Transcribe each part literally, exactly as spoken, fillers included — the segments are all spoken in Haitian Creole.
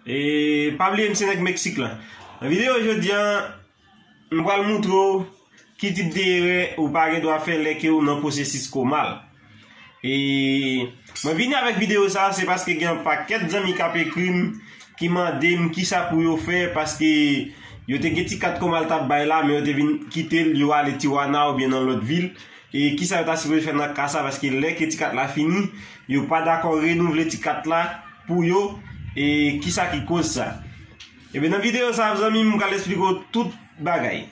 E pa bliye m se nèg Meksik lan. Nan videyo jodi a, m pral moutre w ki tip de erè ou pa gen dwa fè lè ke w nan pwosesis komal. E mwen vini avèk videyo sa, se paske gen yon pakèt zanmi k ap ekri m, ki mande m kisa pou yo fè, paske yo te gen ti kat komal t ap bay la, men yo te vin kite l, yo ale Tijuana oubyen nan lòt vil. E kisa yo ta sipoze fè nan ka sa, paske lè ke ti kat la fini, yo pa dakò renouvle ti kat la pou yo, e kisa ki koz sa? Ebyen, nan videyo sa, zanmi m, m pral esplike w tout bagay.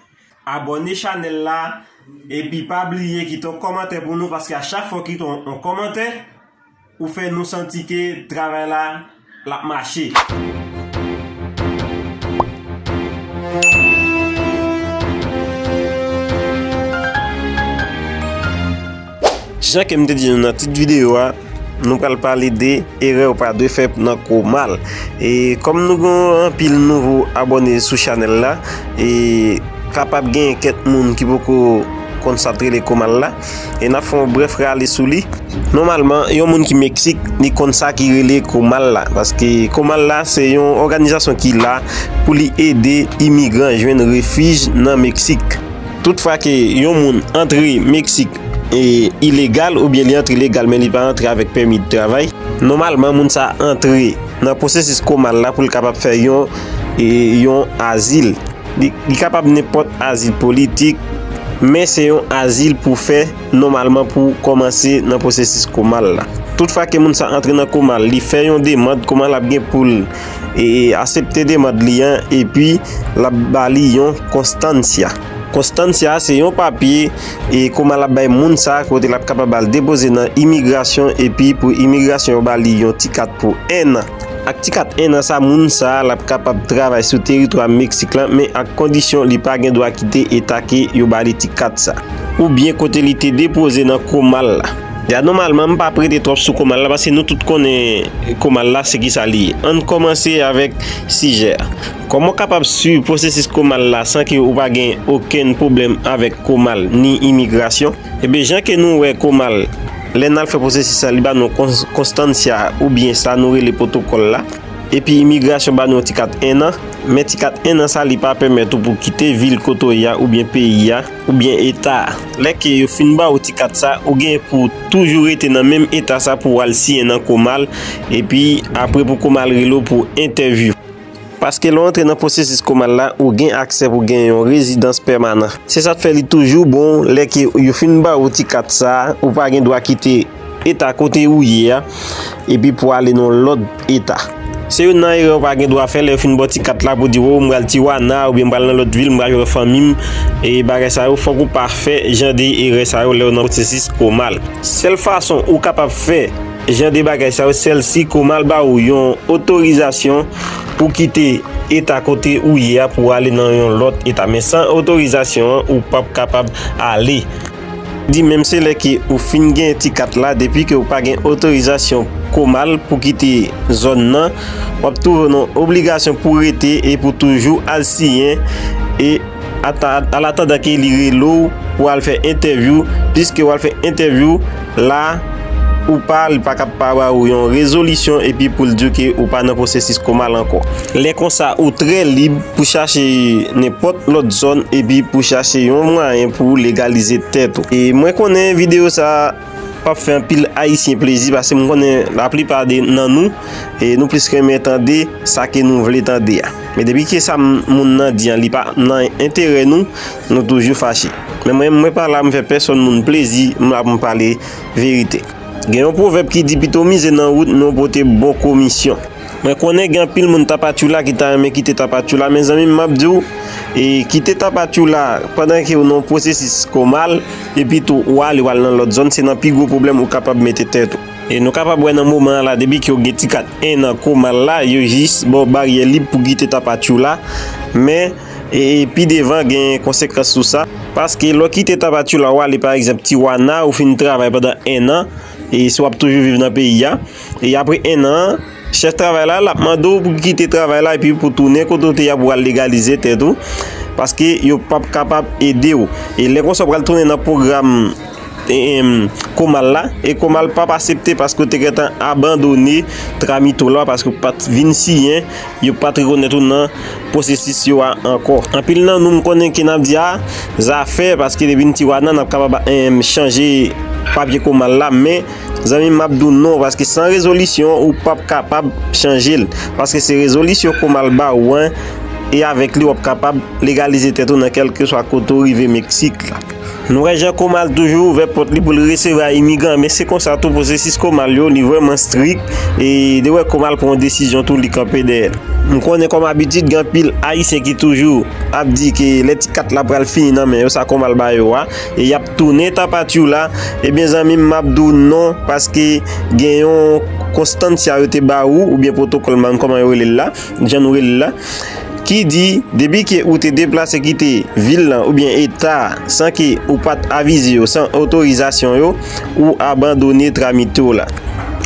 Abòne chanèl la, epi pa bliye kite yon kòmantè pou nou, paske a chak fwa w kite yon, yon kòmantè, ou fè nou santi ke travay la, l ap mache. Jan ke m te di nou nan tit videyo a, nou pral pale de erè ou pa dwe fè nan komal. E kòm nou gen anpil nouvo abòne sou chanèl la, e kapab gen kèk moun ki poko konn sa t rele komal la, e n ap fè yon brèf rale sou li. Nòmalman, yon moun ki Meksik, li konn sa ki rele komal la, paske komal la se yon òganizasyon ki la pou li ede imigran jwenn refij nan Meksik. Toutfwa ke yon moun antre Meksik e ilegal oubyen li antre legal men li pa antre avèk pèmi de travay, nòmalman moun sa antre nan pwosesis komal la pou l kapab fè yon, e, yon azil. Li, li kapab nenpòt azil politik, men se yon azil pou fè nòmalman pou kòmanse nan pwosesis komal la. Toutfwa ke moun sa antre nan komal, li fè yon demann, komal ap gen pou l, e, aksepte demann li an, epi l ap ba li yon konstansya. Konstansya se yon papye, e, komal ap bay moun sa, kote l ap kapab al depoze nan imigrasyon, epi pou imigrasyon yo ba li yon ti kat pou enn an. Ak ti kat enn an sa, moun sa, l ap kapab travay sou teritwa Meksik lan, men ak kondisyon li pa gen dwa kite eta ke yo ba li ti kat sa, oubyen kote li te depoze nan komal la. Ya, nòmalman, m pa prete twòp sou komal la, paske nou tout konnen komal la se kisa li ye. Ann kòmanse avèk sijè a. Kòman w kapab swiv pwosesis komal la san ke ou pa gen okenn pwoblèm avèk komal ni imigrasyon? Ebyen, jan ke nou wè komal, lè n al fè pwosesis la, li ba nou kons-, konstansya oubyen sa nou rele pwotokòl la. Epi imigrasyon ba nou yon ti kat enn an, men ti kat enn an sa, li pa pèmèt ou pou kite vil kote w ye a oubyen peyi a oubyen eta a. Lè ke yo fin ba ou ti kat sa, ou gen pou toujou rete nan menm eta sa pou w al siyen nan komal, epi apre pou komal rele w pou entèvyou. Paske lè w antre nan pwosesis komal la, ou gen aksè pou gen yon rezidans pèmanan. Se sa k fè li toujou bon, lè ke yo fin ba ou ti kat sa, ou pa gen dwa kite eta kote ou ye a, epi pou ale nan lòt eta. Se youn nan erè ou pa gen dwa fè lè yo fin ba w ti kat la pou di, "O, m pral Tijuana, oubyen m pral nan lòt vil, m pral wè fanmi m." E bagay sa yo, fòk ou pa fè jan de erè sa yo lè w nan pwosesis komal. Sèl fason ou kapab fè jan de bagay sa yo, sèl si komal ba ou yon otorizasyon pou kite eta kote ou ye a pou ale nan yon lòt eta. Men san otorizasyon an, ou p ap kapab ale. Di menm se lè ke ou fin gen ti kat la, depi ke ou pa gen otorizasyon komal pou kite zòn nan, w ap twouve w nan obligasyon pou rete e pou toujou al siyen e ata-, alatandan ke li rele w pou al fè entèvyou, piske w al fè entèvyou la, ou pa, li pa kap pa ba ou yon rezolisyon epi pou l di w ke ou pa nan pwosesis komal ankò. Lè konsa, ou trè lib pou chache nenpòt lòt zòn epi pou chache yon mwayen pou legalize tèt ou. E mwen konnen videyo sa p ap fè anpil Ayisyen plezi, paske m konnen laplipa de nan nou, e nou plis renmen tande sa ke nou vle tande a. Men depi ke sa m-, moun nan di an, li pa nan enterè nou, nou toujou fache. Men mwen, mwen pa la m fè pèsonn moun plezi, m la pou m pale verite. Gen yon pwovèb ki di, "Pito mize nan wout, men w pote bon komisyon." Mwen konnen gen anpil moun Tapachula ki ta renmen kite Tapachula, men zanmi m, m ap di w, e kite Tapachula pandan ke w nan yon pwosesis komal, epi tou w ale, w al nan lòt zòn, se nan pi gwo pwoblèm ou kapab mete tèt ou. E nou kapab wè nan moman an la, depi ke w gen ti kat enn an komal la, yo jis ba w baryè lib pou kite Tapachula, men, e, e pi devan gen konsekans sou sa, paske lè w kite Tapachula, w ale, pa egzanp, Tijuana, ou fin travay pandan enn an, e si w ap toujou viv nan peyi a, e apre enn an, chèf travay la, l ap mande w pou kite travay la epi pou tounen kote w te ye a pou w al legalize tèt ou, paske yo p ap kapab ede w. E lè konsa, w pral tounen nan pwogram e, em, Komal la, e Komal p ap asepte paske w te gentan abandone tramite w la, paske w pa t vin siyen, yo pa t rekonèt ou nan pwosesis yo a ankò. Anpil nan nou, m konnen ke n ap di, a, zafè, paske depi n Tijuana, n ap kapab, em, chanje papye Komal la, men, zanmi m, m ap di w non, paske san rezolisyon, ou p ap kapab chanje l, paske se rezolisyon Komal ba ou an, e avèk li, w ap kapab legalize tèt ou nan kèlkeswa kote w rive Meksik la. Nou wè jan Komal toujou ouvè pòt li pou l resevwa imigran, men se konsa tou pwosesis Komal yo, li vrèman strik, e de wè Komal pran yon desizyon tou, li kanpe dèyè l. M konnen kòm abitid, gen anpil Ayisyen ki toujou ap di ke lè ti kat la pral fini nan men yo, sa Komal ba yo a, e y ap tounen Tapachula, ebyen, zanmi m, m ap di w non, paske gen yon konstansya yo te ba ou, oubyen pwotokòl, m pa konn kòman yo rele l la, jan nou rele l la, ki di, depi ke ou te deplase kite vil lan oubyen eta a san ke ou pa t avize yo, san otorizasyon yo, ou abandone tramite w la.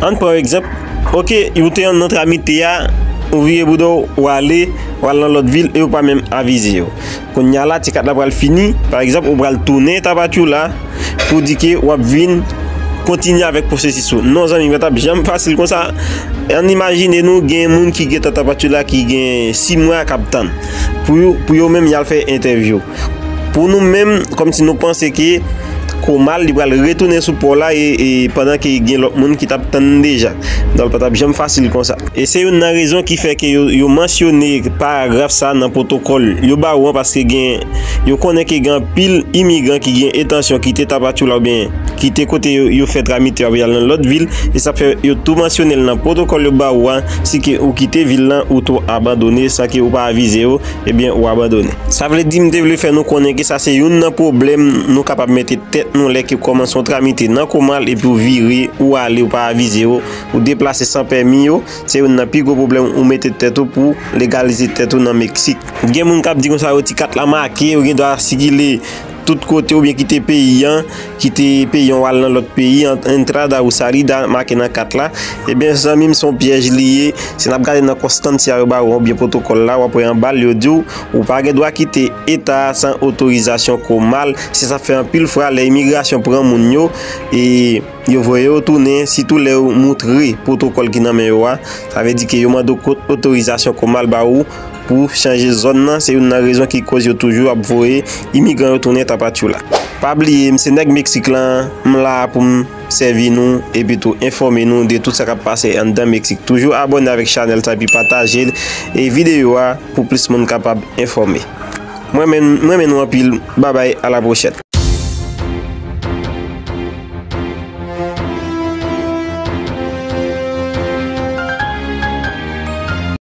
Ann pran yon egzanp, oke, ou te nan tramite a, ou vire bouda w, ou ale, ou al nan lòt vil e ou pa menm avize yo. Kounye a la, ti kat la pral fini, pa egzanp, ou pral tounen Tapachula pou di ke w ap vin kontinye avèk pwosesis ou. Non, zanmi, pa t ap janm fasil konsa. Ann imajine nou, gen moun ki gentan Tapachula ki gen sis mwa k ap tann pou yo, pou yo menm y al fè entèvyou. Pou nou menm, kòmsi nou panse ke Komal, li pral retounen sou pò la e, e pandan ke gen lòt moun ki t ap tann deja. Donk, pa t ap janm fasil konsa. E se youn nan rezon ki fè ke yo, yo mansyone paragraf sa nan pwotokòl yo ba ou an, paske gen, yo konnen ke gen anpil imigran ki gen entansyon kite Tapachula oubyen kite kote yo, yo fè tramite yo pou y al nan lòt vil, e sa fè yo tou mansyone l nan pwotokòl yo ba ou an, si ke ou kite vil lan, ou tou abandone, san ke ou pa avize yo, ebyen, ou abandone. Sa vle di, m te vle fè nou konnen ke sa se youn nan pwoblèm nou kapab mete tèt nou lè ke w kòmanse yon tramite nan Komal epi w vire, ou ale, ou pa avize yo, ou deplase san pèmi yo, se youn nan pi gwo pwoblèm ou mete tèt ou pou legalize tèt ou nan Meksik. Gen moun k ap di konsa, yo ti kat la make, ou gen dwa sikile tout kote oubyen kite peyi an, kite peyi an, w al nan lòt peyi, an, entrada ou salida make nan kat la. Ebyen, zanmi m, se yon pyèj li ye. Si n ap gade nan konstansya yo ba ou oubyen pwotokòl la, w ap wè anba l, yo di w, ou pa gen dwa kite eta a san otorizasyon Komal. Se sa k fè anpil fwa lè imigrasyon pran moun yo, e yo voye yo tounen, sitou lè yo moutre pwotokòl ki nan men yo a. Sa vle di ke yo mande w kot otorizasyon Komal ba ou pou chanje zòn nan. Se youn nan rezon ki koz yo toujou ap voye imigran yo tounen Tapachula. Pa bliye, m se nèg Meksik lan, m la pou m sèvi nou, epi tou enfòme nou de tout sa k ap pase anndan Meksik. Toujou abòne avèk chanèl sa, epi pataje l, e videyo a pou plis moun kapab enfòme. Mwen menm, mwen menm nou anpil. Babay, a la pwochèn.